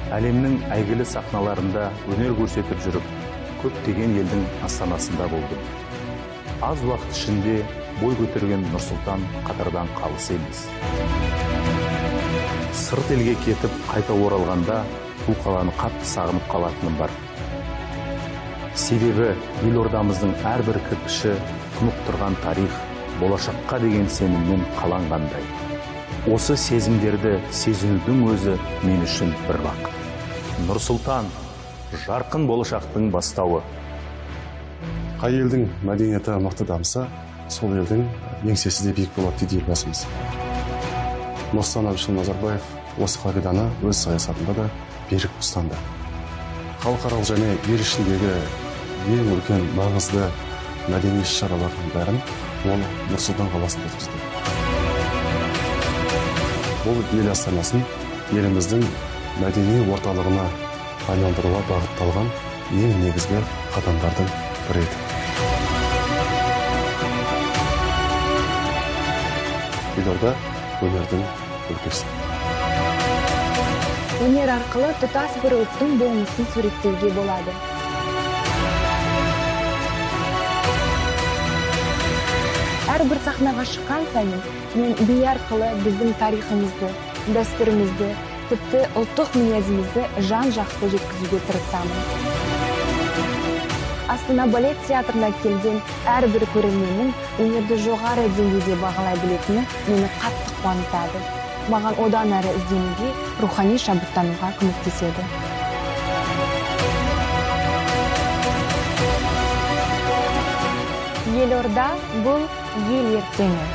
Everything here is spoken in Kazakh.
Әлемнің әйгілі сахналарында өнер көрсетіп жүріп, көптеген елдің астанасында болдым. Аз уақыт ішінде бой көтерген Нұр-Сұлтан қатардан қалыс емес. Сырт елге кетіп қайта оралғанда бұл қаланы қатты сағынып қалатыным бар. Себебі елордамыздың әрбір кірпіші тұнып тұрған тарих, болашаққа деген сеніммен қаланғандай. Осы сезімдерді сезінудің өзі мен үшін бір бақыт. Нұр-Сұлтан жарқын болашақтың бастауы. Қай елдің мәдениеті мықты дамыса, сол елдің еңсесі де биік болады дейді елбасымыз. Нұрсұлтан Әбішұлы Назарбаев осы қағиданы өз саясатында да берік ұстанды. Халықаралық және ел ішіндегі ең үлкен маңызды мәдени іс-шаралардың бәрін ол Нұр-Сұлтан қаласында өткізді. Бұл ел астанасын еліміздің мәдени орталығына айналдыруға бағытталған ең негізгі қадамдардың бірі еді. Елорда өнердің өлкесі. Өнер арқылы тұтас бір ұлттың болмысын суреттеуге болады. Әрбір сахнаға шыққан сайын мен би арқылы біздің тарихымызды, дәстүрімізді, тіпті ұлттық мінезімізді жан-жақты жеткізуге тырысамын. Астана балет театрына келген әрбір көрерменнің өнерді жоғары деңгейде бағалай білетіні мені қатты қуантады. Маған одан әрі ізденуге, рухани шабыттануға көмектеседі. Елорда бұл ел ертеңі.